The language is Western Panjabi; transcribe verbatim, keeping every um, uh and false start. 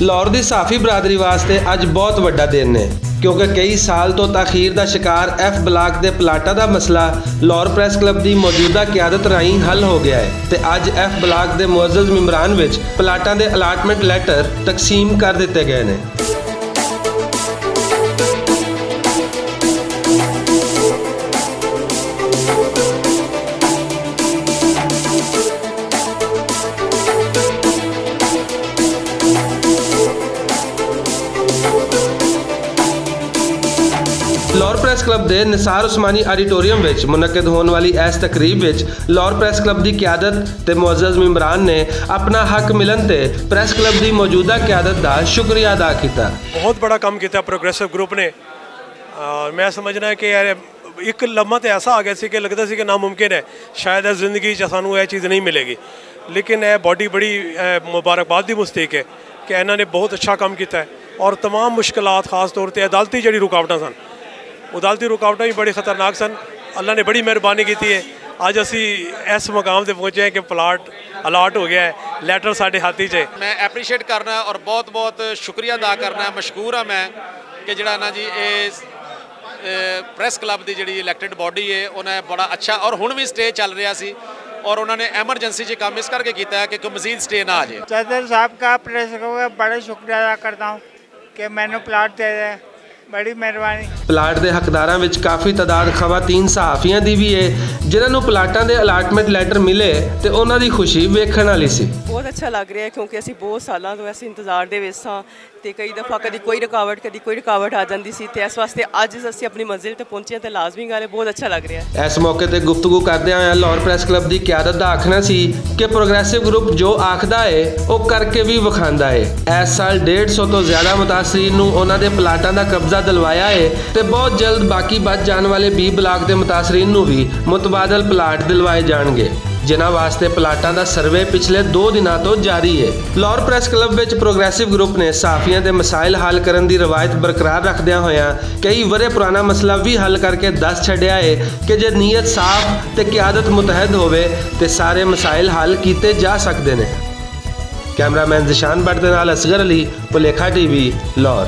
لاہور دی صحافی برادری واسطے اج بہت وڈا دن ہے، کیونکہ کئی سال تو تاخیر دا شکار ایف بلاک دے پلاٹاں دا مسئلہ لاہور پریس کلب دی موجودہ قیادت راہیں حل ہو گیا ہے، تے اج ایف بلاک دے معزز ممبران وچ پلاٹاں دے الاٹمنٹ لیٹر تقسیم کر دتے گئے نے۔ لاہور پریس کلب دے نثار عثمانی آڈیٹوریم وچ منعقد ہون والی ایس تقریب وچ لاہور پریس کلب دی قیادت تے معزز ممبران نے اپنا حق ملن تے پریس کلب دی موجودہ قیادت دا شکریہ ادا کیتا۔ بہت بڑا کم کیتا پروگریسو گروپ نے۔ اور میں سمجھنا ہے کہ یار، ایک لمحہ تے ایسا آ گیا سی کہ لگدا سی کہ ناممکن ہے، شاید اس زندگی چ سانوں یہ چیز نہیں ملے گی۔ لیکن یہ باڈی بڑی، اے، مبارکباد دی مستحق ہے کہ انہاں نے بہت اچھا کام کیتا ہے۔ اور تمام مشکلات، خاص طور تے عدالتی جڑی رکاوٹاں سن، عدالتی رکاوٹاں بھی بڑی خطرناک سن۔ اللہ نے بڑی مہربانی کیتی ہے، اج اسی اس مقام تے پہنچے ہیں کہ پلاٹ الاٹ ہو گیا ہے، لیٹر ساڈے ہاتھ ہی چ ہے۔ میں اپریشیٹ کرنا اور بہت بہت شکریہ ادا کرنا، مشکور ہاں میں کہ جڑا نا جی اے پریس کلب دی جڑی الیکٹڈ باڈی ہے، انہاں بڑا اچھا، اور ہن وی سٹے چل رہیا سی، اور انہاں نے ایمرجنسی چ کم اس کر کے کیتا ہے کہ کوئی مزید سٹے نہ آ جائے۔ صدر صاحب کا، پریس کلب کا بڑا شکریہ ادا کرتا ہوں کہ مینوں پلاٹ دے دے، بڑی مہربانی۔ پلاٹ دے حقداراں وچ کافی تعداد خواتین صحافیاں دی وی ہے، جنہاں نوں پلاٹاں دے الاٹمنٹ لیٹر ملے تے انہاں دی خوشی ویکھن والی سی۔ بہت اچھا لگ رہا ہے، کیونکہ اسی بہت سالاں تو ایسے انتظار دے وچ ساں، تے کئی دفعہ کدی کوئی رکاوٹ، کدی کوئی رکاوٹ آ جاندی سی، تے اس واسطے اج اسی اپنی منزل تے پہنچے ہاں، تے لازمی گل ہے، بہت اچھا لگ رہا ہے۔ اس موقع تے گفتگو کردیاں ہویاں لاہور پریس کلب دی قیادت دا آکھنا سی کہ پروگریسو گروپ جو آکھدا ہے، او کر کے وی وکھاندا ہے۔ اس سال ڈیڑھ سو تو زیادہ متاثرین نوں انہاں دے پلاٹاں دا قبضہ دلوایا ہے، تے بہت جلد باقی بچ جان والے بی بلاک دے متاثرین نوں وی متبادل پلاٹ دلوائے جانگے، جنہاں واسطے پلاٹاں دا سروے پچھلے دو دناں تو جاری ہے۔ لاہور پریس کلب وچ پروگریسو گروپ نے صحافیاں دے مسائل حل کرن دی روایت برقرار رکھدیاں ہویاں کئی ورے پرانا مسئلہ وی حل کر کے دس چھڈیا ہے کہ جے نیت صاف تے قیادت متحد ہووے تے سارے مسائل حل کیتے جا سکدے نے۔ کیمرہ مین ذیشان بٹ دے نال اصغر علی، پلیکھا ٹی وی، لاہور۔